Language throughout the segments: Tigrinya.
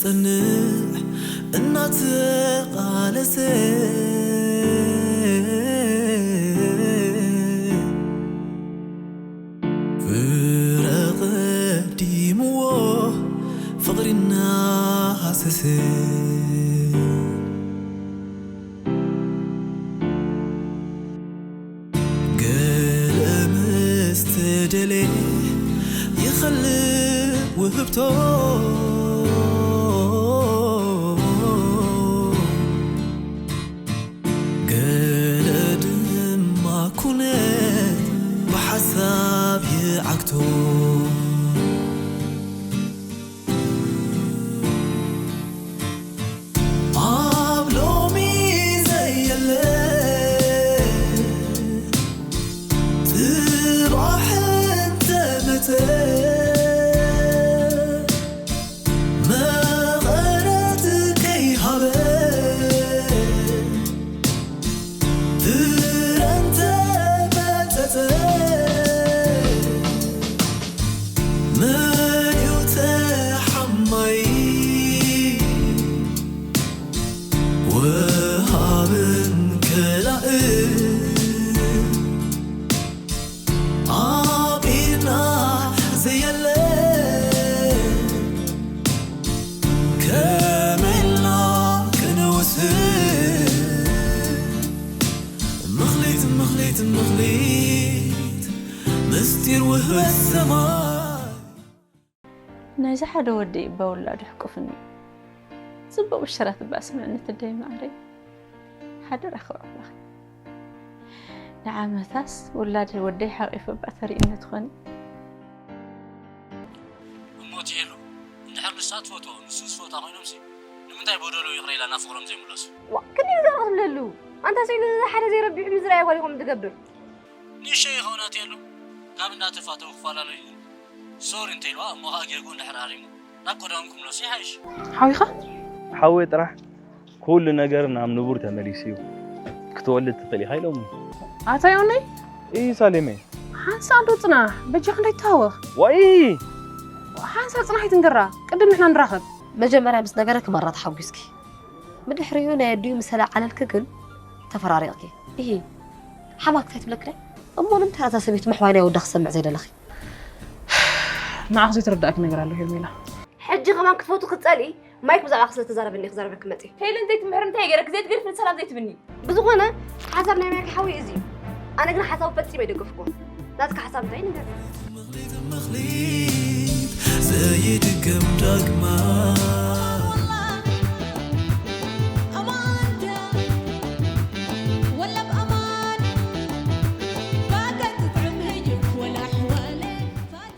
ጽንዕ እናተቓለሰ ፍረ ቀዲምዎ ፍቕሪ እናሃሰሰ ገለ ምስ ተደልየ ይኸልእ ውህብቶ ገለ ድማ ኩነት ብሓሳብ ይዓግቶ ኣብ ሎሚ ዘየለ ጽባሕ እንተመጸ መቐረት ከይሃበ ፍረ እንተመጸጸ መን እዩ ተሓማይ ወሃብን ከላእን ኣብ ኢድና ዘየለ ከመይ ኢልና ክንውስን ምኽሊት ምኽሊት ምኽሊት ምስጢር ውህበት ሰማይ ናይዚ ሓደ ወዲ እባ ውላዱ ሕቁፍኒ ጽቡቕ ብሽራት እባ ስምዕኒ ትደይ ማዕረይ ሓደራ ክብሪ ኣምላኽ ንዓመታስ ውላድ ወደይ ሓቂፈ እባ ተርእየኒ ትኾኒ እሞ እቲ ሄሉ እንድሕር ንሳ ትፈትዎ ንሱ ዝፈታ ኮይኖምሲ ንምንታይ በደሉ ይቕረ ኢላ ናብ ፍቕሮም ዘይምለሱ ዋ ክንደይ ዘረቕ ትብለሉ ኣንታ ስኢሉ ሓደ ዘይረቢሑ ምዝራይ ጓል ይኾም ትገብር ንእሽተይ ይኸውን ኣትየሉ ካብ እንዳተፋተው ክፈላለዩ ሶሪ እንተኢልዋ እሞ ከዓ ጌጉ እንድሕር ኣሪሙ ናብ ቀደሞም ክምለሱ ይሓይሽ ሓዊኻ ሓወይ ጥራሕ ኩሉ ነገር ናብ ንቡር ተመሊሱ እዩ ክትወልድ ትኽእል ኢኻ ኢሎምኒ ኣታ ዮነይ ኢ ሳሌመይ ሓንሳእ እንዶ ፅናሕ በጃ ክንደይ ትሃወኽ ዋይ ሓንሳእ ፅናሕ ይትንገራ ቅድም ንሕና ንራኸብ መጀመርያ ምስ ነገረ ክመራ ተሓጒስኪ ብድሕሪኡ ናይ ኣዲኡ ምስ ተለዓለልኪ ግን ተፈራሪቕኪ እሂ ሓማክ እንታይ ትብለክለ እሞ ንምንታይ ኣዛ ሰበይቲ ምሕዋይ ናይ ወዳ ክሰምዕ ዘይደለኺ ንዓኽ ዘይተረዳእኪ ነገር ኣሎ ሄርሜላ ሕጂ ከማን ክትፈቱ ክትጸሊ ማይክ ብዛዕባ ክስለ ተዛረበኒ ክዛረበክ መጽ ሄለን ዘይትምሕር እንታይ ገረክ ዘይትገድፍ ንሰላም ዘይትብኒ ብዝኾነ ሓሳብ ናይ ማይክ ሓወይ እዚ ኣነ ግን ሓሳቡ ፈጺመ ይደገፍኩ ናትካ ሓሳብ እንታይ ነገር መኽሊት ዘይድገም ዳግማ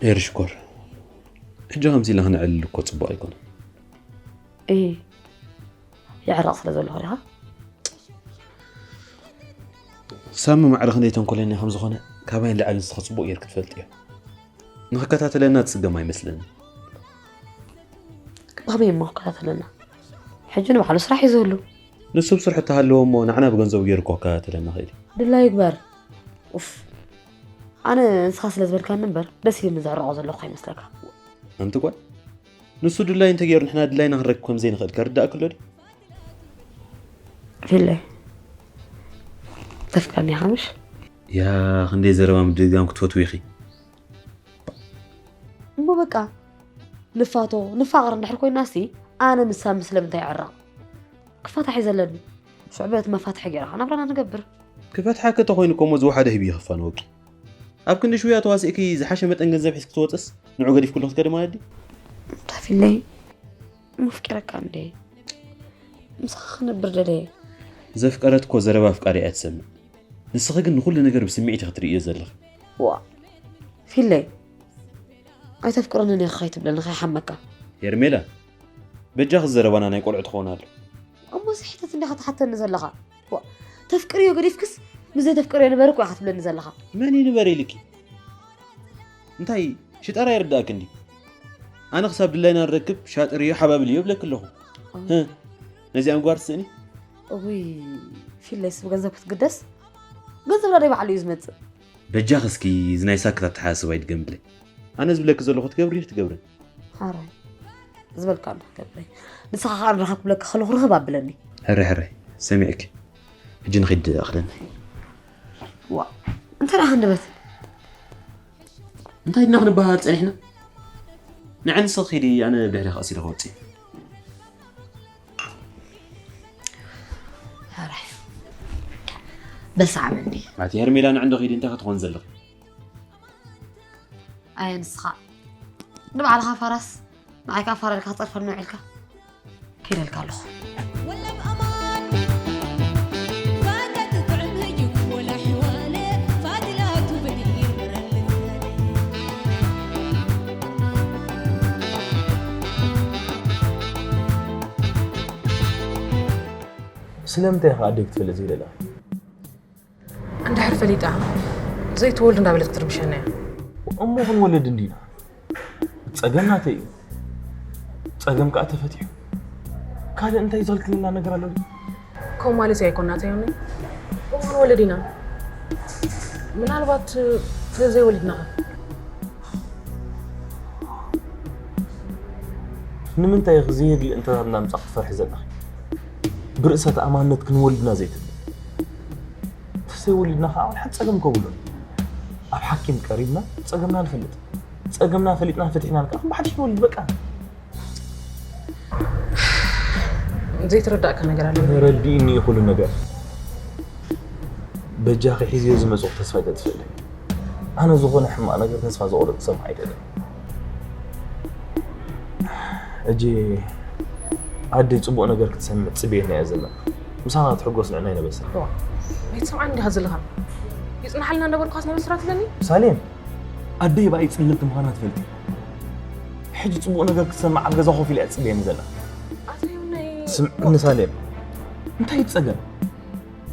ኤር ሽኮር ሕጂ ከምዚ ኢልና ክንዕልል እኮ ፅቡቅ ኣይኮነ እይ የዕረቕ ስለ ዘለኹ ዲኻ ሳሚ ማዕረ ክንደይ ተንኮለኛ ከም ዝኾነ ካባይ ንላዕሊ ንስኻ ፅቡቅ ጌርክ ትፈልጥ እዮ ንኽከታተለና ዝፅገም ኣይመስለኒ ብኸመይ እሞ ክከታተለና ሕጂ ንባዕሉ ስራሕ እዩ ዝህሉ ንሱ ብስርሑ እተሃለዎ እሞ ንዓና ብገንዘቡ ገይሩ እኮ ክከታተለና ኽእል እዩ ድላዩ ይግበር ኡፍ ኣነ ንስኻ ስለ ዝበልካኒ እምበር ደስ ኢልኒ ዘዕረቖ ዘለኹ ኣይመስለካ ኣንቲ ጓል ንሱ ድላይ እንተገይሩ ንሕና ድላይና ክንረክብ ከም ዘይንኽእል ከርዳእክ ኣሎ ድዩ ፊለይ ተፍቅረኒ ኢኻ ምሽ ያ ክንደይ ዘረባ ምድግጋም ክትፈትዊ ኢኺ እሞ በቃ ንፋቶ ንፋቐር እንድሕር ኮይና ሲ ኣነ ንሳ ምስለምንታይ ይዕረቕ ክፋታሕ እዩ ዘለኒ ስዕበት መፋትሒ ገይርኻ ናብራና ንገብር ክፈትሓኪ ተኾይኑ እኮ እሞ ዝወሓደ ሂቢ ይኽፋን ወቂ ኣብ ክንዲ ሽውያ ተዋሲእኪ ዝሓሸ መጠን ገንዘብ ሒዝኪ ትወፅስ ንዑ ገዲፍክሉ ክትከዲ ማለት ድዩ ታፊለይ መፍቂረካ እንዴ ምሳኻ ክነብር ደለየ ዘፍቀረት እኮ ዘረባ ኣፍቃሪ እያ ትሰምዕ ንስኺ ግን ንኹሉ ነገር ብስምዒት ኢኺ ትርእዮ ዘለኺ ዋ ፊለይ ኣይተፍቅረንን ኢኻ ከይትብለኒ ከይሓመካ ሄርሜላ በጃኺ ዘረባና ናይ ቆልዑ ትኸውን ኣሎ እሞ እዚ ሕተት እንዲኻ ትሓተኒ ዘለኻ ዋ ተፍቅርዮ ገዲፍክስ ምስ ዘይተፍቅርዮ ንበር እኮ ኢኻ ትብለኒ ዘለኻ መን እዩ ንበር ኢልኪ እንታይ ሽጠራ ይርዳእኪ እንዲ ኣነ ክሳብ ድላይና ንረክብ ሻጥርዮ ሓባብልዮ ይብለኪ ኣለኹ ነዚኣ ምግባር ትስእኒ እውይ ፊለይስ ብገንዘብ ክትግደስ ገንዘብ ናደይ ባዕሉ እዩ ዝመፅእ በጃኺ እስኪ እዚ ናይ ሳክት ኣተሓሳስባ ይድገምለይ ኣነ ዝብለኪ ዘለኹ ትገብሪ ክትገብርን ሓራይ ዝበልካ ኣለኹ ገብረይ ንስኻ ከዓ ረኸብ ክብለካ ከለኹ ርኽብ ኣብለኒ። ሕረ ሕረ፣ ሰሚዕኪ። ሕጂ ንኺድ ኣኽደኒ። ዋ፣ እንታይ ደኣ ሃንደበት? እንታይ ድና ክንበሃር ጸኒሕና? ንዓይ ንስኺ ኺዲ፣ ኣነ ብድሕሪኺ ቀስ ኢለ ክወጽእ። ሕራይ። በል ሰዓበኒ። ኣቲ ሄርሜላ፣ ንዕንዶ ኺዲ፣ እንታይ ክትኾን ዘለኺ? ኣየ ንስኻ ንባዕልኻ ፈራስ፣ ንዓይ ከዓ ፈራድካ ክጸርፈኒ ውዒልካ። ከይደልካ ኣለኹ። ስለምንታይ ኢኻ ኣደይ ክትፈልጥ ዘይደለኻ? እንድሕር ፈሊጣ ዘይትወልዱ እንዳበለት ክትርብሸና እያ። እሞ ክንወልድ እንዲና። ጸገም ናተይ እዩ። ጸገም ከኣ ተፈቲሑ። ካልእ እንታይ ዝኽልክለና ነገር ኣሎ ድዩ? ከምኡ ማለት እዩ ኣይኮን ናተይ ዮኒ። እሞ ክንወልድ ኢና። ምናልባት ስለዘይወሊድናኻ። ንምንታይ ኢኺ ዘየድሊ እንተታት እናምጻ ክትፈርሒ ዘለኺ? ብርእሰ ተኣማንነት ክንወልድና ዘይትብሊ? ተዘይወሊድና ከዓ ወላ ሓንቲ ፀገም ከብሉን። ኣብ ሓኪም ቀሪብና ፀገምና ንፈልጥ። ፀገምና ፈሊጥና ፈቲሕናን ከዓ ብሓድሽ ንወልድ በቃ። ዘይተረዳእካ ነገር ኣሎ። ተረዲእኒ እዩ ኩሉ ነገር። በጃኺ ሒዝዮ ዝመፅኹ ተስፋ ኣይተጥፍእለይ። ኣነ ዝኾነ ሕማቕ ነገር ተስፋ ዘቑርፅ ሰብ ኣይደልን። እጂ ኣደይ ፅቡቕ ነገር ክትሰምዕ ፅብየትና እያ ዘለና። ምሳና ትሕጎስ ንዕና ይነበስር። ኣይትሰምዓን እንዲኻ ዘለኻ። ይፅንሓልና እንዳበልኩኻስ ነበስራ ትብለኒ? ሳሌም፣ ኣደይ ብኣይ ፅልልቲ ምዃና ትፈልጢ። ሕጂ ፅቡቕ ነገር ክትሰምዕ ኣብ ገዛ ኮፍ ኢላ እያ ትፅበየኒ ዘላ። ኣታ ዮናይ። ስምዕኒ ሳሌም፣ እንታይ እዩ እቲ ፀገም?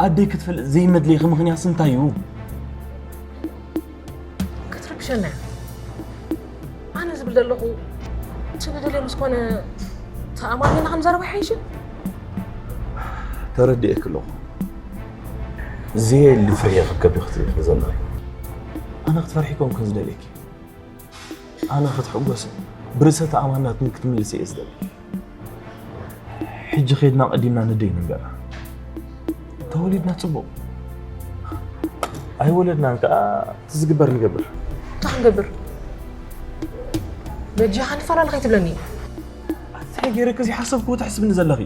ኣደይ ክትፈልጥ ዘይመድለይኺ ምኽንያትስ እንታይ እዩ? ክትርብሸና እያ። ኣነ ዝብል ዘለኹ እቲ ንደልዮ ምስ ኮነ ተኣማሚና ክንዛረብ ኣይሓይሽን? ተረዲኤኪ ኣለኹ። ዘየድሊ ፍርሒ ክከቢ ክትብሊ ዘለኺ። ኣነ ክትፈርሒ ኮንኩን ዝደልየኪ። ኣነ ክትሕጎስን ብርእሰ ተኣማንነትን ክትምልሲ እየ ዝደሊ። ሕጂ ኬድና ቀዲምና ነደይ ንንገራ። ተወሊድና ጽቡቕ። ኣይወለድናን ከኣ እቲ ዝግበር ንገብር። እንታይ ክንገብር? በጃኻ ንፈላለ ከይትብለኒ። ኣታይ ገይረኪ ዘይሓሰብክዎ ትሕስብኒ ዘለኺ?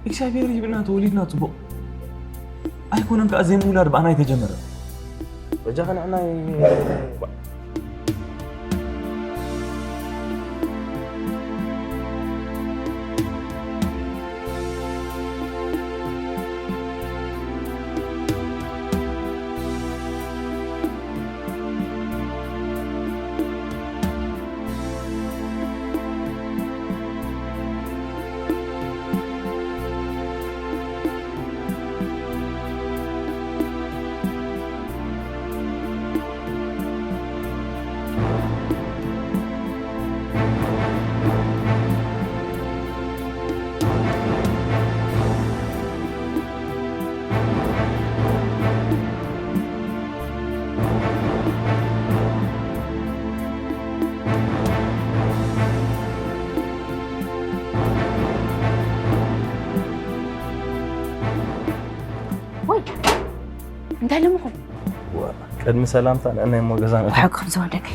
እግዚኣብሔር ይብና ተወሊድና ጽቡቕ ኣይኮነን ከኣ ዘይምውላድ ብኣና ኣይተጀመረ በጃ ከነዕናይ ወይ እንታይ ለምኹም? ቅድሚ ሰላምታ ንዕናይ እሞ ገዛ ንእቶ። ብሓቂ ከም ዝወደቀ።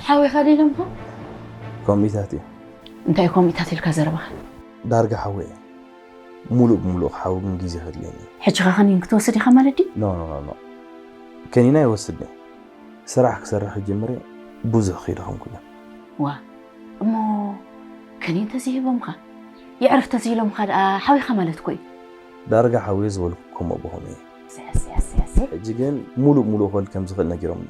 ሓወይኻ ደለምኹ? ኮሚታት እዩ። እንታይ ኮሚታት ኢልካ ዘረባኻ? ዳርጋ ሓወይ ሙሉእ ብሙሉእ ክሓዊ ግን ግዜ ከድልየኒ። ሕጂ ኸ ከኒን ክትወስድ ኢኻ ማለት ድዩ? ኖ ኖ ኖ ኖ ከኒና ይወስድኒ። ስራሕ ክሰርሕ ክጅምር እየ ብዙሕ ከይደኸምኩ እየ። ዋ እሞ ከኒን ተዘይሂቦምኻ የዕርፍ ተዘይኢሎምኻ ደኣ ሓዊኻ ማለት እኮ እዩ። ዳርጋ ሓውየ ዝበልኩ ከምኡ ብኸምኡ እየ። ሕጂ ግን ሙሉእ ሙሉእ ክበል ከም ዝኽእል ነጊሮምኒ።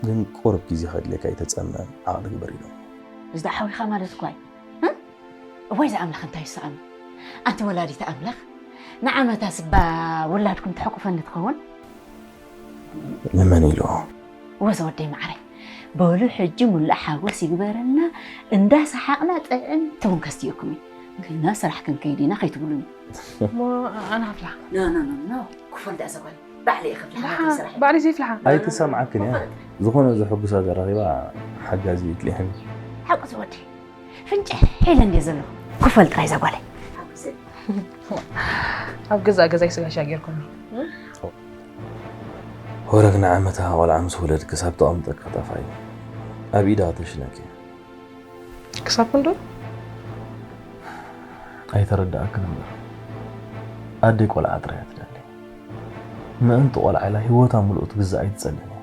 ግን ቁሩብ ግዜ ከድልየካ እዩ ተጸመም ዓቕሊ ግበር ኢሎም። እዚ ደኣ ሓዊኻ ማለት እኳ እዩ። እም? እዋይ ዝኣምላኽ እንታይ ይሰኣኖ? ኣንቲ ወላዲት ኣምላኽ ንዓመታስ እባ ውላድኩም ተሕቁፈኒ ትኸውን? ንመን ኢሉ? ወዘ ወደይ መዓረይ በሉ ሕጂ ሙሉእ ሓጎስ ይግበረልና እንዳሰሓቕና ጥዕምቲ ውን ከስትየኩም እዩ። ናብ ስራሕ ክንከይድ ኢና ከይትብሉኒ። እሞ ኣነ ክፍልሓ። ኖ ኖ ኖ ኖ ክፈል ደኣ ዘጓል ባዕለይ እየ ክፍልሓ ናተይ ስራሕ እዩ። ባዕለይ ዘይፍልሓ። ኣይትሰምዓክን እያ። ዝኾነ ዘሐጉሳ ዘራኺባ ሓጋዚ ይድልየኒ። ሓቁ ዝወዲ ፍንጭሕ ኢለ እንድየ ዘለኹ። ክፈል ጥራይ ዘጓለይ። ኣብ ገዛእ ገዛይ ስጋሻ ጌርኩምኒ። ወረግ ንዓመታ ቆልዓ ምስ ወለድክስ ኣብ ተቐምጠ ክጠፋ እዩ። ኣብ ኢዳ ክተሽነኪ። ክሳብ ክንዶ? ኣይተረድኣክን እምበር ኣደይ ቆልዓ ጥራይ እያ ትደሊ። ምእንቲ ቆልዓ ኢላ ህይወታ ምሉእ ትግዛእ ኣይትጸልን እያ።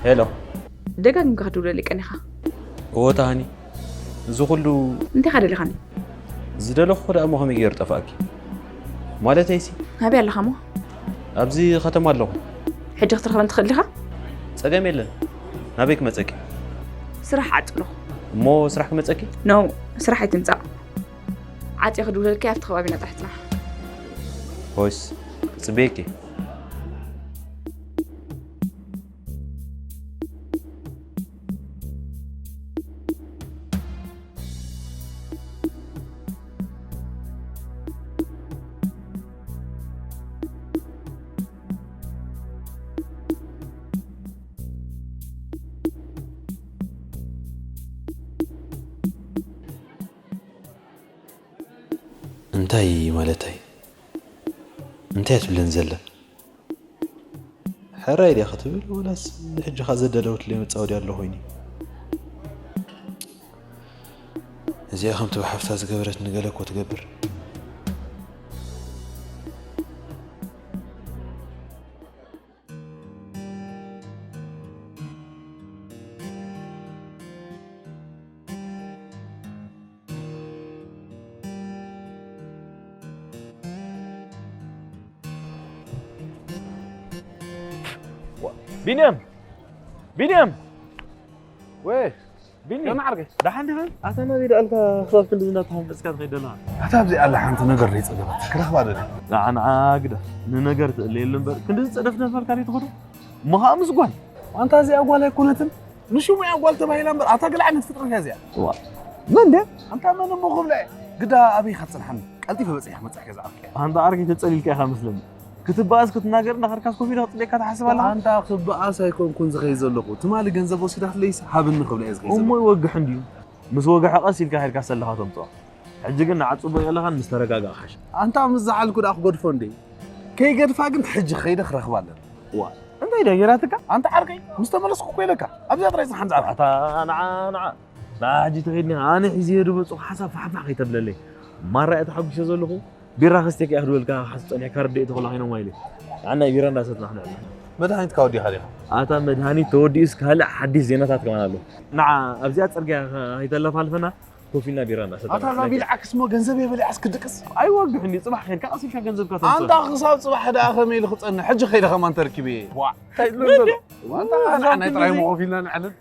ሄሎ። ደጋጊምካ ክትድውለለይ ቀኒኻ። እዎ ተሃኒ፣ እዚ ኩሉ እንታይ ኢኻ ደሊኻኒ? ዝደለኹ ደኣ እሞ ከመይ ገይሩ ጠፋእኪ? ማለተይሲ ናበይ ኣለኻ እሞ? ኣብዚ ከተማ ኣለኹ። ሕጂ ክትረኽበኒ ትኽእል ዲኻ? ጸገም የለን። ናበይ ክመጸኪ? ስራሕ ዓጽ ኣለኹ። እሞ ስራሕ ክመጸኪ? ኖ፣ ስራሕ ኣይትምጻእ። ዓጽየ ክድውለልካ ኣብቲ ከባቢና ጥራሕ ጽናሕ። ሆይስ፣ ክጽበየኪ። እንታይ ማለታይ? እንታይ ትብለን ዘላ? ሕራይ ድያ ክትብል ወላስ ሕጂ ኸ ዘደለወትለይ መጻወድያ ኣሎ ኮይኒ? እዚኣ ከምቲ ብሓፍታ ዝገበረትኒ ገለ እኮ ትገብር። ቢንያም! ቢንያም! ወይ ቢኒ! ከመይ ዓርከይ? ደሓን ዲኻ? ኣታ ናበይ ደኣ ኢልካ ክሳብ ክንድዚ እናተሃንፈጽካ ትኸይድ ዘለኻ? ኣታ ኣብዚኣ ኣላ ሓንቲ ነገር ደይጸገበትካ ክረኽባ ደልየ። ንዓ ንዓ ግዳ ንነገር ትእለየሉ እምበር ክንድዚ ጸደፍ ነፈርካ ደይትኸዶ? እሞ ኸኣ ምስ ጓል? ኣንታ እዚኣ ጓል ኣይኮነትን። ንሽሙ እያ ጓል ተባሂላ እምበር ኣታ ገለ ዓይነት ፍጥረት እያ እዚኣ። ዋ መን ድያ? ኣንታ መን እሞ ክብላ እየ? ግዳ ኣበይ ኢኻ ትጸንሓኒ? ቀልጢፈ በጺሐ ክመጽእ እየ ዝዓርከይ። ኣንታ ዓርከይ ተጸሊልካ ኢኻ መስለኒ። ክትበኣስ ክትናገር እንዳኸድካስ ኮፍ ኢለ ክጽበየካ ትሓስብ ኣለኻ? ኣንታ ክበኣስ ኣይኮንኩን ዝኸይድ ዘለኹ። ትማሊ ገንዘብ ወሲዳትለይስ ሃብኒ ክብላ እየ ዝኸይድ ዘለኹ። እሞ ይወግሕ እንድዩ። ምስ ወግሐ ቀስ ኢልካ ኸይድካ ሰለኻ ተምጽኦ። ሕጂ ግን ንዓ ጽቡቕ የለኻን ምስ ተረጋጋእ ክሓሽ። ኣንታ ምስ ዝሓልኩ ደኣ ክገድፎ እንዴ? ከይገድፋ ግን ሕጂ ከይደ ክረኽባ ኣለኒ። ዋ እንታይ ድያ ጌራትካ? ኣንታ ዓርከይ ምስ ተመለስኩ እኮ ኢለካ። ኣብዚኣ ጥራይ ጽንሓን ዝዓርከይ። ኣታ ንዓ ንዓ ንዓ ሕጂ ተኸይድኒ ኣነ ሒዘዮ ድመጽኹ ሓሳብ ፋሕፋሕ ከይተብለለይ። ማራ እየ ተሓጒሰ ዘለኹ። ቢራ ከስትየካ እየ ክድበልካ ክሓስብ ጸኒሐ ካርድ እየ ተኾላ ኮይኖም ዋይለ። ንዓ ናይ ቢራ እንዳሰትና ክንዕልል። መድሃኒትካ ወዲእካ ዲኻ? ኣታ መድሃኒት ተወዲኡስ ካልእ ሓዲስ ዜናታት ከማን ኣሎ። ንዓ ኣብዚኣ ጽርግያ ከይተለፋልፈና ኮፍ ኢልና ቢራ እንዳሰትና ኣታ እዛ ክንዕልል። ቢልዓክስ እሞ ገንዘብ የበሊዓስ ክድቅስ? ኣይወግሕን እዩ። ጽባሕ ከይድካ ቀስ ኢልካ ገንዘብካ ተምጽኦ። ኣንታ ክሳብ ጽባሕ ደኣ ከመይ ኢሉ ክጸንሕ? ሕጂ ከይደ ከማን ተርኪበ እየ። ዋ እንታይ ትብሎ? ኣንታ ንዓናይ ጥራይ እሞ ኮፍ ኢልና ንዕልል።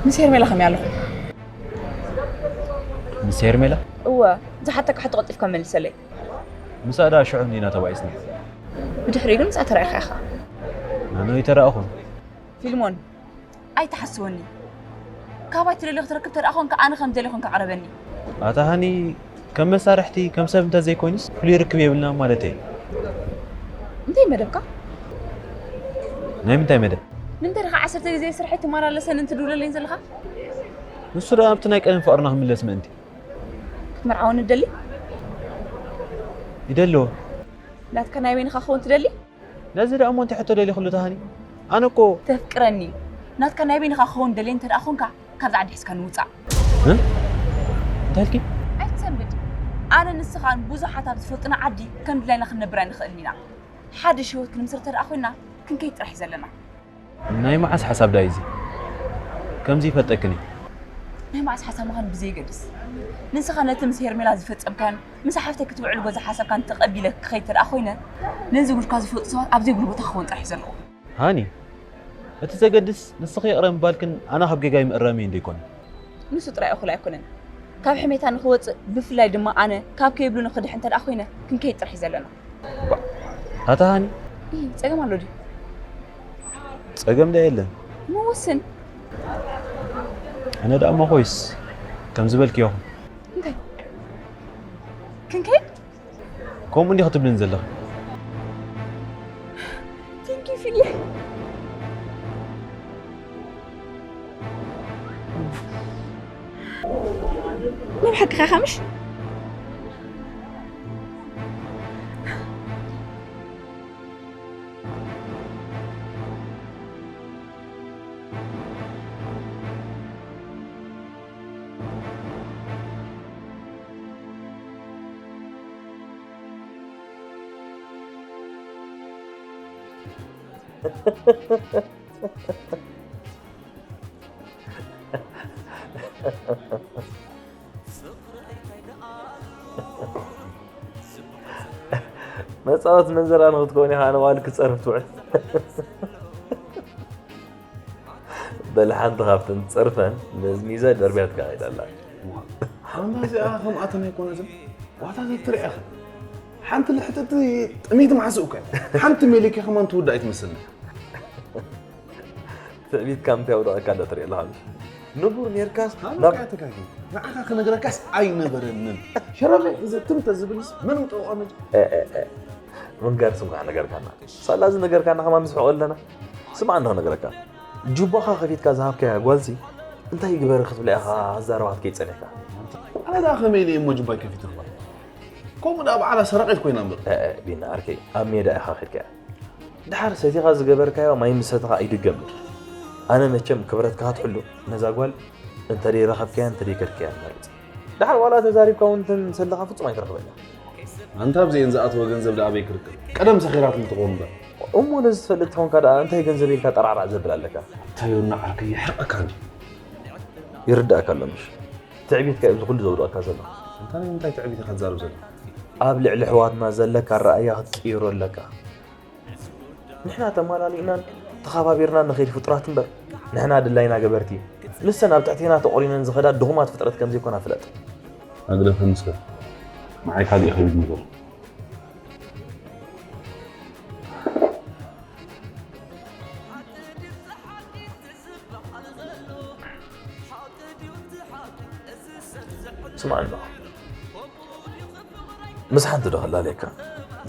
ምስ ሄርሜላ ከመይ ኣለኹም? ምስ ሄርሜላ? እወ፣ ዝሓተካ ሕቶ ቀልጢፍካ መልሰለይ። ምስኣ ደኣ ሽዑ እንዲና ተባኢስና። ብድሕሪኡ ግን ምስኣ ተራኢኻ ኢኻ። ኣነ ኣይተራእኹን። ፊልሞን፣ ኣይትሓስወኒ። ካባይ ትደልዮ ክትረክብ ተደኣ ኾንካ ኣነ ከም ደልየ ኾንካ ቅረበኒ። ኣታ ሃኒ፣ ከም መሳርሕቲ ከም ሰብ እንተዘይኮይኑስ ፍሉይ ርክብ የብልና ማለት እየ። እንታይ መደብካ? ናይ ምንታይ መደብ? ምንታይ ደኻ ዓሰርተ ግዜ ስርሐይ ትመላለሰን እንትድውለለይን ዘለኻ? ንሱ ደኣ ኣብቲ ናይ ቀደም ፍቕርና ክምለስ ምእንቲ። ክትመርዓወኒ ትደሊ? ይደልዎ። ናትካ ናይ በይንኻ ክኸውን ትደሊ? ነዚ ደኣ እሞ እንታይ ሕቶ ደሊ ኩሉ ተሃኒ? ኣነ እኮ ተፍቅረኒ። ናትካ ናይ በይንኻ ክኸውን ደልየ እንተ ደኣ ኾንካ ካብዛ ዓዲ ሒዝካ ንውፃእ። እ? እንታይ ኢልኪ? ኣይትሰንብድ። ኣነ ንስኻን ብዙሓት ኣብ ዝፈልጡና ዓዲ ከም ድላይና ክንነብር ኣይንኽእልን ኢና። ሓድሽ ህይወት ክንምስርት እንተ ደኣ ኮይና ክንከይድ ጥራሕ እዩ ዘለና። ናይ መዓስ ሓሳብ ደኣ እዩ እዚ? ከምዚ ይፈልጠክን እዩ። ናይ መዓስ ሓሳብ ምዃኑ ብዘየገድስ፣ ንስኻ ነቲ ምስ ሄርሜላ ዝፈጸምካዮን ምስ ሓፍተይ ክትውዕልዎ ዝሓሰብካን ተቐቢለ ክኸይድ እንተ ደኣ ኮይነ፣ ነዚ ጉድካ ዝፈልጡ ሰባት ኣብ ዘይብሉ ቦታ ክኸውን ጥራሕ እዩ ዘለዎ። ሃኒ፣ እቲ ዘገድስ ንስኺ ይቕረ ምባልክን ኣነ ካብ ጌጋይ ምእራመይን ደይኮነ። ንሱ ጥራይ እኹል ኣይኮነን። ካብ ሕሜታ ንኽወጽእ፣ ብፍላይ ድማ ኣነ ካብ ከይብሉ ንኽድሕን እንተ ደኣ ኮይነ፣ ክንከይድ ጥራሕ እዩ ዘለና። ኣታ ሃኒ፣ ኢ፣ ጸገም ኣሎ ድዩ? ጸገም ዳ የለን። ምውስን። ኣነ ደኣ እሞ ኮይስ ከም ዝበልክዮ። እንታይ? ክንከይድ? ከምኡ እንዲኺ ትብልን ዘለኺ። Thank you ፊልየ። ናይ ብሓቂ ኢኻ ምሽ? መጻወት መንዘራ ንክትከውን ኢኻ ኣነ ዋል ክጸርፍ ትውዕል። በል ሓንቲ ካብተን ትጸርፈን መዝሚዘ ደርብያትካ ከይዳ ኣላ። ኣማ እዚኣ ከምኣተን ኣይኮነትን ዋታ ዘትርያኸ ሓንቲ ልሕጥቲ ጥሜት ማሕስኡ ከ ሓንቲ ሜሊከ ከማን ትውዳእ ኣይትመስልኒ። ትዕቢትካ ምንታይ ኣውደቐካ ዶ ትርኢ ኣለኻ? ንቡር ኔርካስ ናብ ኣበቃ ተጋጊ ንዓኻ ክነግረካስ ኣይነበረንን ሸረፈ እዚ ትም ተዝብልስ መን ምጠወቐ መን ምንጋር ስምካ ነገርካና ሳላ እዚ ነገርካና ከማን ንስሕቆ ኣለና ስማዕ እንዶ ክነግረካ ጁባኻ ከፊትካ ዝሃብካያ ጓልሲ እንታይ ይግበር ክትብላ ኢኻ ኣዛረባት ከይጸኒሕካ ኣነ ደኣ ከመይ ኢለ እሞ ጁባይ ከፊተ ክባ ከምኡ ደኣ በዓላ ሰረቒት ኮይና እምበር ቢና ዓርከይ ኣብ ሜዳ ኢኻ ከድካያ ደሓር ሰቲኻ ዝገበርካዮ ማይ ምስ ሰተኻ ኣይድገምን። ኣነ መቸም ክብረትካ ክትሕሉ ነዛ ጓል እንተ ደይረኸብካያን እንተ ደይከድካያን መርጽ። ደሓር ዋላ ተዛሪብካ እውን እተን ሰለኻ ፍጹም ኣይትረኽበን እያ። ኣንታ ኣብዚኤን ዝኣተወ ገንዘብ ደኣ ኣበይ ክርከብ? ቀደም ሰኺራትኒ ትኸውን እምበር። እሞ ነዚ ትፈልጥ ተኾንካ ደኣ እንታይ ገንዘብ ኢልካ ጠራዕራዕ ዘብል ኣለካ? ኣታ ዮና ዓርከይ የሕርቐካ እንድዩ። ይርዳእካ ኣሎ ምሽ? ትዕቢትካ እዩ እዚ ኩሉ ዘውድቐካ ዘሎ። ኣንታ ናይ ምንታይ ትዕቢት ኢኻ ትዛረብ ዘለኻ? ኣብ ልዕሊ ኣሕዋትና ዘለካ ኣረኣእያ ክትቅይሮ ኣለካ። ንሕና ተማላሊእናን ተኻባቢርናን ንኸይድ ፍጡራት እምበር ንሕና ድላይና ገበርቲ ንሰን ኣብ ትሕቴና ተቖሪነን ዝኸዳ ድኹማት ፍጥረት ከም ዘይኮና ፍለጥ። ኣግደፈኒ እስከ ንዓይ ካሊእ ከቢድ ነገር። ስማዕ እንዶ ምስ ሓንቲ ዶ ክላለየካ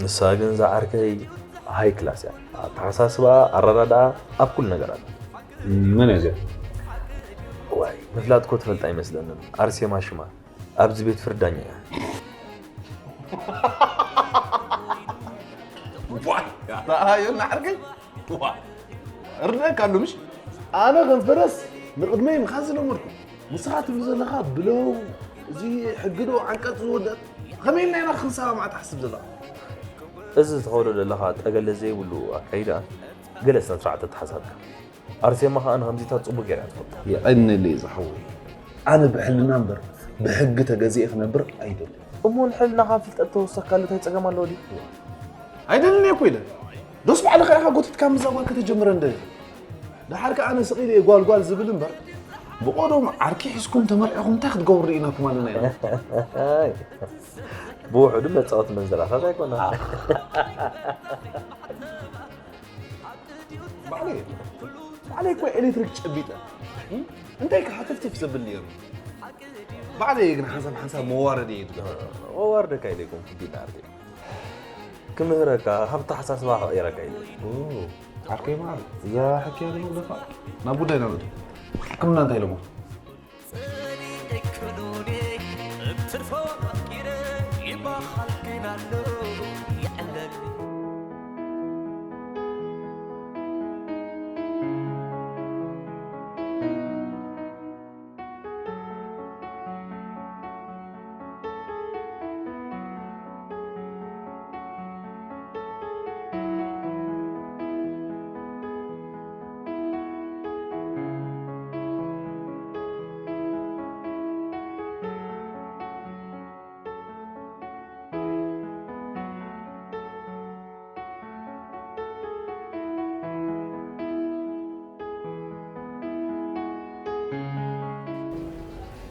ንሳ ግን ዝዓርከይ ሃይ ክላስ እያ ኣተሓሳስባ ኣረዳድኣ ኣብ ኩሉ ነገር ኣላ መን እያ እዚኣ ዋይ ምፍላጥ እኮ ትፈልጣ ኣይመስለንን ኣርሴማ ሽማ ኣብዚ ቤት ፍርድ ዳኛ እያ ዮና ዓርከይ እርደካ ኣሎ ምሽ ኣነ ከም ፈረስ ንቕድመይ ምኻድ ዝለመድኩ ንስኻ ትብል ዘለኻ ብለው እዚ ሕጊ ዶ ዓንቀፅ ዝወደት ከመይ ኢልና ኢና ክንሰማማዕ ትሓስብ ዘለኻ እዚ ትኸዶ ዘለኻ ጠገለ ዘይብሉ ኣካይዳ ገለ ስነ ስርዓት ተተሓሳብካ ኣርሴማ ኸኣ ንኸምዚታት ጽቡቕ ጌራ እያ ትፈልጦ። የቐንየለይ ዝሓወይ፣ ኣነ ብሕልና እምበር ብሕጊ ተገዚኤ ክነብር ኣይደልን። እሞ ንሕልናኻ ፍልጠት ተወሰኽካሉ ታይ ጸገም ኣለዎ ድዩ? ኣይደልን እየ እኮ ኢለ። ዶስ ባዕልኻ ኢኻ ጎቲትካ ምስዛ ጓል ከተጀምረ እንደ። ደሓር ከኣ ኣነ ስቕ ኢለ እየ ጓል ጓል ዝብል እምበር ብቐደሙ ዓርኪ ሒዝኩም ተመርዒኹም እንታይ ክትገብሩ ርኢናኩም ኣለና ኢና። ብውሕዱ መፃወቲ መንዘራታት ኣይኮና። ባዕለይ ባዕለይ እኮ ኤሌክትሪክ ጨቢጠ እንታይ ከ ሃተፍተፍ ዘብል ነይሩ። ባዕለይ ግን ሓንሳብ ሓንሳብ መዋረድ እየ ዝገብር። ወዋርደካ ኢለ ይኮንኩ ቢል ዓርኪ ክምህረካ ካብ ተሓሳስባ ክቕይረካ ኢለ። ዓርከይ መዓር እዛ ሕክያ ንመግለፋ ናብ ጉዳይ ናምእቱ። ሕክምና እንታይ ኢሎሞ?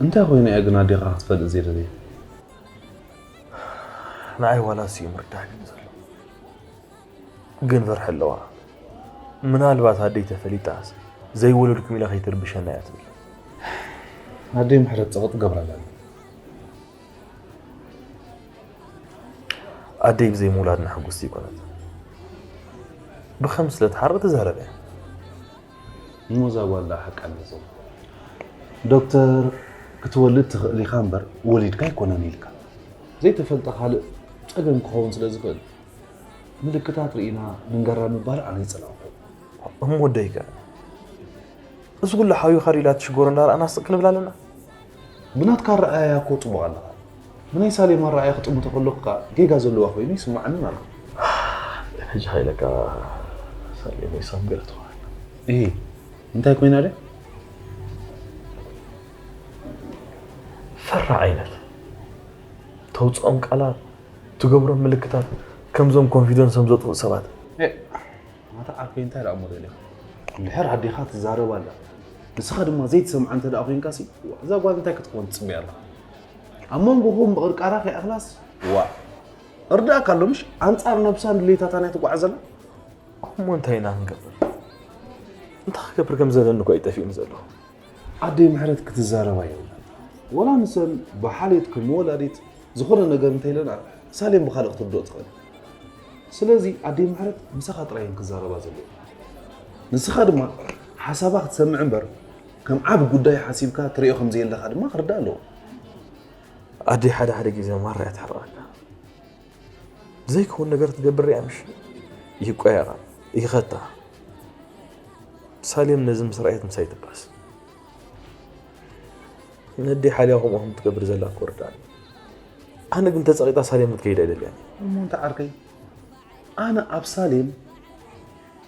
እንታይ ኮይኑ እያ ግን ኣዴኻ ክትፈልጥ ዘይደለየ? ንዓይ ዋላ እሱ እዩ ምርዳእኒ ዘሎ። ግን ፍርሒ ኣለዋ። ምናልባት ኣደይ ተፈሊጣስ ዘይወለድኩም ኢላ ከይትርብሸና እያ ትብል። ኣደይ ምሕረት ጸቕጢ ገብራላ ኣላ። ኣደይ ብዘይ ምውላድና ሕጉስቲ ኣይኮነትን። ብኸም ስለ ትሓርቕ ትዛረብ እያ። እሞ እዛ ጓል ደኣ ሓቃ ኣለዎ። ዶክተር ክትወልድ ትኽእል ኢኻ እምበር ወሊድካ ኣይኮነን ኢልካ። ዘይተፈልጠ ካልእ ጸገም ክኸውን ስለ ዝኽእል ምልክታት ርኢና ንንገራ ምባል ኣነ ይጸላእኩ። እሞ ወደይ ከ? እዚ ኩሉ ሓዊኻ ሪላ ትሽጎሮ እንዳረኣና ስቕ ክንብል ኣለና? ብናትካ ኣረኣእያ እኮ ጽቡቕ ኣለኻ። ብናይ ሳሌም ኣረኣእያ ክጥምቶ ከለኹ ከኣ ጌጋ ዘለዋ ኮይኑ ይስምዓንን ኣሎ። ሕጂ ሓይለካ ሳሌም ይሳም ገለ ትኾን። እሂ እንታይ ኮይና ድያ? ፈራ ዓይነት ተውፅኦም ቃላት ትገብሮም ምልክታት ከምዞም ኮንፊደንሶም ዘጥፍኡ ሰባት። ማታ ዓርከይ እንታይ ደኣ እሞ ደሊኻ? እንድሕር ኣዴኻ ትዛረብ ኣላ ንስኻ ድማ ዘይትሰምዓ እንተ ደኣ ኮይንካሲ እዛ ጓል እንታይ ክትኮን ትፅበያ ኣለኻ? ኣብ መንጎኹም ምቕርቃራ ከይኣኽላስ ዋእ እርዳእካ ኣሎ ምሽ ኣንፃር ነብሳን ድሌታታን እያ ትጓዓዝ ዘላ። እሞ እንታይ ኢና ክንገብር? እንታይ ክገብር ከም ዘለኒ እኮ እዩ ጠፊኡኒ ዘሎ። ኣደይ ምሕረት ክትዛረባ የብላን። ወላ ንሰን ብሓልየት ከም ወላዲት ዝኾነ ነገር እንተኢለና ሳሌም ብኻልእ ክትርድኦ ትኽእል። ስለዚ ኣደይ ምሕረት ምሳኻ ጥራይ እየን ክዛረባ ዘለዎ። ንስኻ ድማ ሓሳባ ክትሰምዕ እምበር ከም ዓቢ ጉዳይ ሓሲብካ ትርእዮ ከም ዘየለኻ ድማ ክርዳእ ኣለዎ። ኣደይ ሓደ ሓደ ግዜ ማራ እያ ትሕርቐካ። ዘይከውን ነገር ትገብር እያ ምሽ ይቆየራ ይኸታ። ሳሌም ነዚ ምስ ረኣየት ምሳይ ትባስ። ነደይ ሓልያ ከምኡ ከም ትገብር ዘላ እኮ ርዳእኒ። ኣነ ግን ተጸቒጣ ሳሌም ክትከይድ ኣይደልያን። እሞ እንተ ዓርከይ ኣነ ኣብ ሳሌም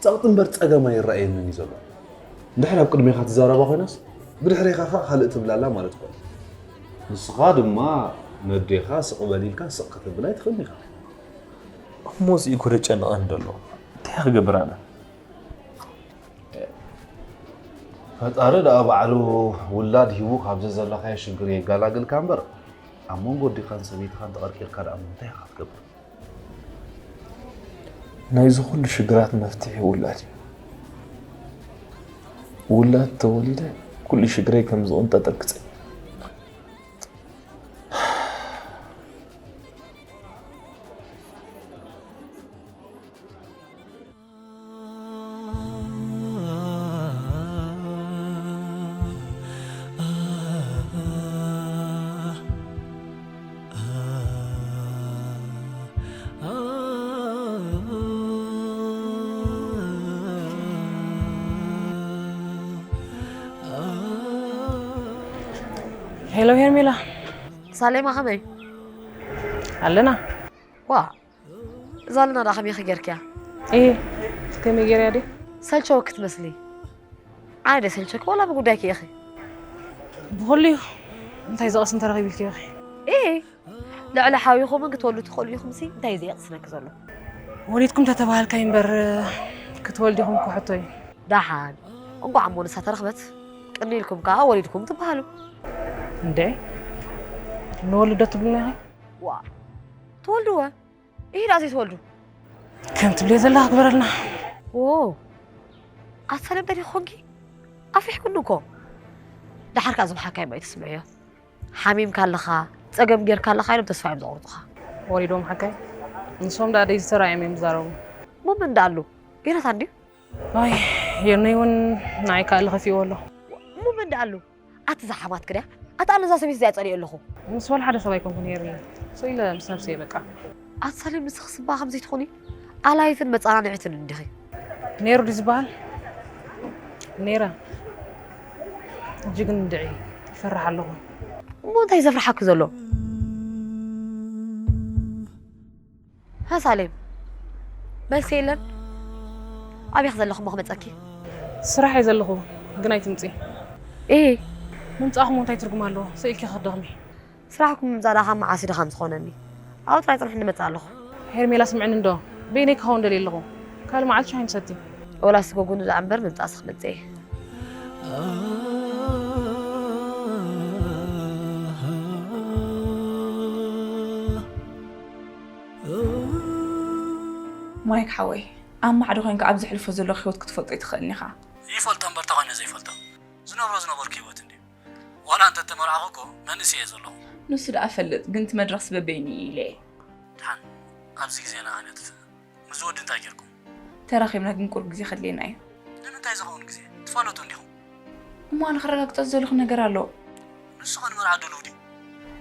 ጸቕጢ እምበር ጸገም ኣይረኣየንን እዩ ዘሎ። እንድሕር ኣብ ቅድሜኻ ትዛረባ ኮይናስ ብድሕሬኻ ኸኣ ካልእ ትብላላ ማለት እኮ እዩ። ንስኻ ድማ ነዴኻ ስቕ በል ኢልካ ስቕ ከተብላ ኣይትኽእልን ኢኻ። እሞ እዚ እኮ ደጨንቐኒ ዘሎ እንታይ ክገብር ኣነ? ፈጣሪ ደኣ ባዕሉ ውላድ ሂቡ ካብዚ ዘለኻዮ ሽግር የጋላግልካ እምበር ኣብ መንጎ ኣዴኻን ሰበይትኻን ተቐርቂርካ ደኣ እንታይ ኢኻ ክትገብር? ናይዚ ኩሉ ሽግራት መፍትሒ ውላድ እዩ። ውላድ ተወሊደ ኩሉ ሽግረይ ከም ዝቕንጠጥ ርግጸ። ሄሎ ሄርሜላ ሳሌማ ከመይ ኣለና። ዋ እዛ ኣለና ዳ ከመይ ጌርክያ? እየ ከመይ ጌርያ ድየ? ሰልቸወ ክትመስሊ። ኣነ ደ ሰልቸክ ዋላ ብጉዳይኪ ኢኺ? ብኹሉ እዩ። እንታይ ዝቐስን ተረኺብልኪ ኢኺ? እየ ልዕሊ ሓዊኹምን ክትወልዱ ትኽእሉ ኢኹም ሲ እንታይ እዩ ዘየቕስነኪ ዘሎ? ወሊድኩም ተተባሃልካይ እምበር ክትወልዲ ኢኹም እኮ ሕቶ እዩ። ደሓን እንኳዕ እሞ ንሳ ተረኽበት። ቅኒ ኢልኩም ከኣ ወሊድኩም ትበሃሉ። እንዴ ንወልዶ ትብልና ኢኺ? ዋ ትወልድወ ይህ ዳሴ ትወልዱ ከም ትብልዮ ዘለኻ ክበረልና። ዎ ኣሰለምበዲ ኾንኪ ኣፍሪሕኩኒ እኮ። ደሓር ከኣ ዝብሓካይ ማይ ትስምዕዮ። ሓሚምካ ኣለኻ ጸገም ጌርካ ኣለኻ ኢሎም ተስፋ እዮም ዘቑርጡኻ። ወሪዶም ሓካይ ንሶም ደኣ ደይ ዝተራእዮም እዮም ዝዛረቡ። ሞመን ደኣሉ ገይረታ እንድዩ። ኣይ የርነይ እውን ንዓይ ከኣ ልኸፊእዎ ኣሎ። ሞመን ደኣሉ ኣቲ ዝሓማት ክድያ ኣቲ ኣነ እዛ ሰበይት እዚኣ ጸሊኦ ኣለኹ። ምስ ወላ ሓደ ሰብ ኣይኮንኩን የርነይ ስኢለ ምስ ነብሰይ በቃ። ኣቲ ሰሊም ንስኺ ስባ ከምዘይ ትኾኒ ኣላይትን መጻናንዕትን እንዲኺ። ነይሩ ድዩ ዝበሃል? ነይረ። ሕጂ ግን እንድዒ ይፈርሕ ኣለኹ። እሞ እንታይ ዘፍርሓኪ ዘሎ? ሃ ሳሌም መልሲ የለን። ኣበይ ዘለኹ እሞ ክመፀኪ? ስራሕ እየ ዘለኹ ግን ኣይትምፂ። እ ምምፃእኹም እንታይ ትርጉም ኣለዎ? ስኢልኪ ክትደኽሚ። ስራሕኩም ምምፃእ ደኣ ካብ መዓስ እዩ ድኻም ዝኾነኒ? ኣብኡ ጥራይ ፅንሕ ንመፅእ ኣለኹ። ሄርሜላ ስምዕኒ እንዶ በይነይ ክኸውን ደልየ ኣለኹ። ካልእ መዓልቲ ሻሂ ንሰቲ። ወላ ስጎ ጉኒ ደኣ እምበር ምምፃእስ ክመፅእ እየ። ማይክ ሓወይ ኣብ ማዕዶ ኮይንካ ኣብ ዘሕልፎ ዘለኹ ህይወት ክትፈልጦ ኣይትኽእልን ኢኻ። ይፈልጦ እምበር ተኾይነ ዘይፈልጦ ዝነብሮ ዝነበርኩ ህይወት እንድዩ። ዋላ እንተተመርዓኹ እኮ መንእሰይ እየ ዘለኹ። ንሱ ደኣ ፈልጥ ግን እቲ መድረኽሲ በበይኑ እዩ ኢለ እየ። ድሓን ኣብዚ ግዜና ኣይነጥፍእ። ምስ ወዲ እንታይ ጌርኩም? ተራኺብና ግን ቁሩብ ግዜ ከድልየና እዩ። ንምንታይ ዝኸውን ግዜ? ትፋለጡ እንዲኹም። እሞ ኣነ ክረጋግጾ ዝደለኹ ነገር ኣሎ። ንሱ ኸ ንመርዓ ድሉው ድዩ?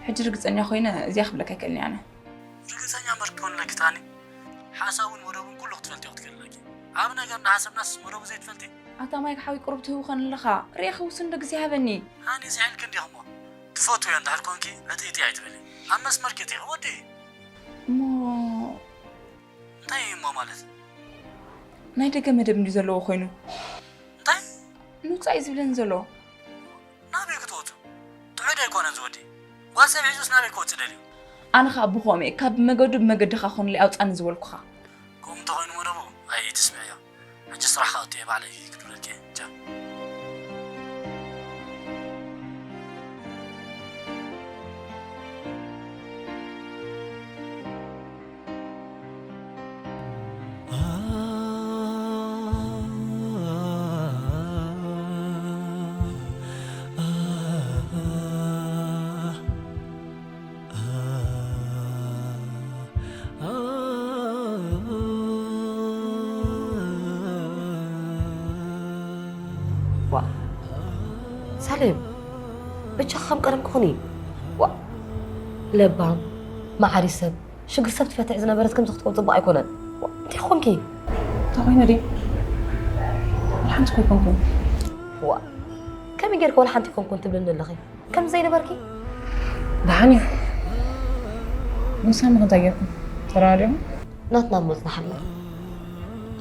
ሕጂ ርግጸኛ ኮይነ እዚኣ ክብለካ ኣይክእልን እየ ኣነ። ርግጸኛ እምበር ክትኮንለኪ ትሃኒ። ሓሳቡን መደቡን ኩሉ ክትፈልጥዮ ክትክእልለኪ። ዓቢ ነገር እንዳሓሰብናስ መደቡ ዘይትፈልጢ? ኣታ ማይክ ሓወይ ቁሩብ ትህውኸኒ ኣለኻ። ርኤኺ ውሱን ዶ ግዜ ሃበኒ። ሃኒ ዝሕልኪ እንዲኹሞ። ትፈትውዮ እንድሕር ኮንኪ ዕጥይጥይ ኣይትበሊ። ኣብ መስመር ኪእቲ ወዲ። እሞ እንታይ እዩ እሞ ማለት? ናይ ደገ መደብ እንድዩ ዘለዎ ኮይኑ። እንታይ? ንውጻእ እዩ ዝብለኒ ዘሎ። ናበይ ክትወጹ? ትሑድ ኣይኮነን ዝወዲ። ጓል ሰብ ሒዙስ ናበይ ክወጽእ ደልዩ? ኣነ ኸኣ ብኸምኡ እየ ካብ መገዱ ብመገድኻ ኹንለይ ኣውጻኒ ዝበልኩኻ። ከምኡ እንተኾይኑ መደቡ ኣይትስምዕዮ። ሕጂ ስራሕ ክኣቱ እየ ባዕለይ ክድውለልኪ እየ። ቻው። ዋ ሳሌም ብቻ ከም ቀደም ክኹኒ። ዋ ለባም መዓሪ ሰብ ሽግር ሰብ ትፈትሕ ዝነበረት ከምዚ ክትከውን ጽቡቕ ኣይኮነን። ዋ እንታይ ኾንኪ? እንታይ ኮይነ ድዩ? ሓንቲ ኮይኮንኩም። ዋ ከመይ ጌርካ ወላ ሓንቲ ኮንኩን ትብልኒ ኣለኺ? ከም ዘይነበርኪ ደሓን እዩ። ምሳምኽ እንታይ ጌርኩም? ተራዲኹም? ናትና እሞ ዝነሓልና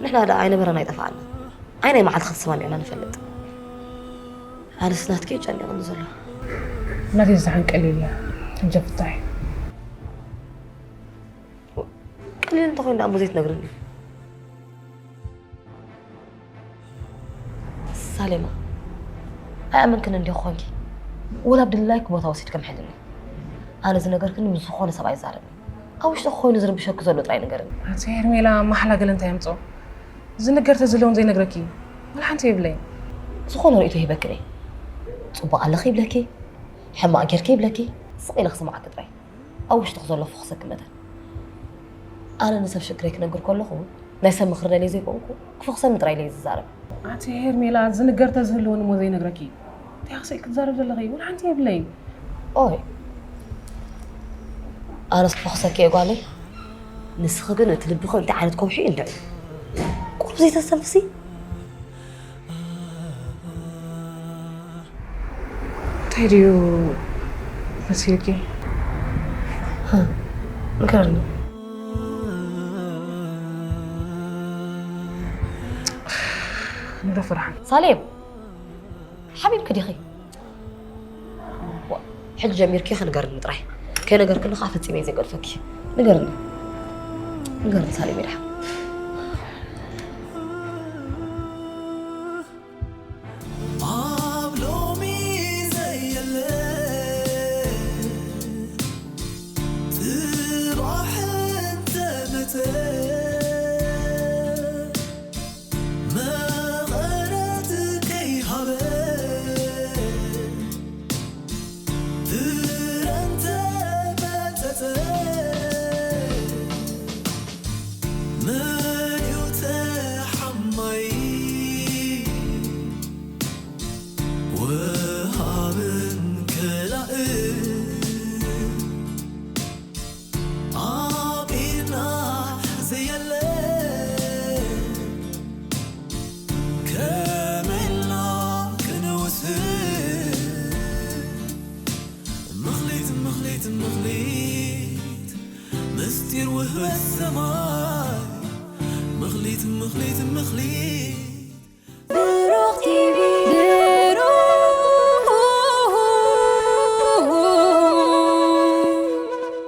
ንሕና ደኣ ኣይነበረን ኣይጠፋኣና። ኣይ ናይ መዓልቲ ክትሰማሚዕና ንፈልጥ። ኣነስ ናትኪ እዩ ጨኒቕኒ ዘሎ። ናተይ ዝደሓን ቀሊል እያ። ሕጂ ፍታሕ እዩ። ቀሊል እንተኾይኑ ደኣ እሞ ዘይትነግርኒ። ሳሌማ ኣይኣመንክን እንዲኹ ኾንኪ። ወላ ብድላይክ ቦታ ወሲድከ ምሕልኒ። ኣነ ዝነገርክኒ ምስ ዝኾነ ሰብ ኣይዛረብን። ኣብ ውሽጢ ኮይኑ ዝርብሸኪ ዘሎ ጥራይ ንገርኒ። ኣቲ ሄርሜላ ማሕላ ገለ እንታይ ኣምፅኦ? ዝንገር ተዝህልውን ዘይነግረኪ ዋላ ሓንቲ የብለይ። ዝኾነ ርእይቶ ሂበክን እየ። ፅቡቕ ኣለኺ ይብለኪ፣ ሕማቕ ጌርኪ ይብለኪ፣ ስቕ ኢለ ክስምዓኪ ጥራይ። ኣብ ውሽጥኺ ዘሎ ፍኹሰኪ መጠን። ኣነ ንሰብ ሽግረይ ክነግር ከለኹ ናይ ሰብ ምኽሪ ደልየ ዘይኮንኩ ክፈኽሰኒ ጥራይ ኢለ እየ ዝዛረብ። ኣቲ ሄርሜላ ዝንገር ተዝህልውን እሞ ዘይነግረኪ እንታይ ክስእልኪ ትዛረቢ ዘለኺ? ዋላ ሓንቲ የብለይን። ኦይ ኣነስ ክፈኽሰኪ እየ ጓለይ። ንስኺ ግን እቲ ልብኺ እንታይ ዓይነት ከውሒ እዩ እንድዒ? ቁሩብ ዘይተስተንፍሲ? እንታይ ድዩ መሲልኪ? ንገርኒ። ንግረ ፍርሓን ሳሌም ሓሚምኪ ዲኺ? ሕጂ ጀሚርኪ ክንገርኒ ጥራይ። ከይነገርክኒ ከዓ ፈጺመ እየ ዘይገድፈኪ። ንገርኒ። ንገርኒ ሳሌም ይድሓ።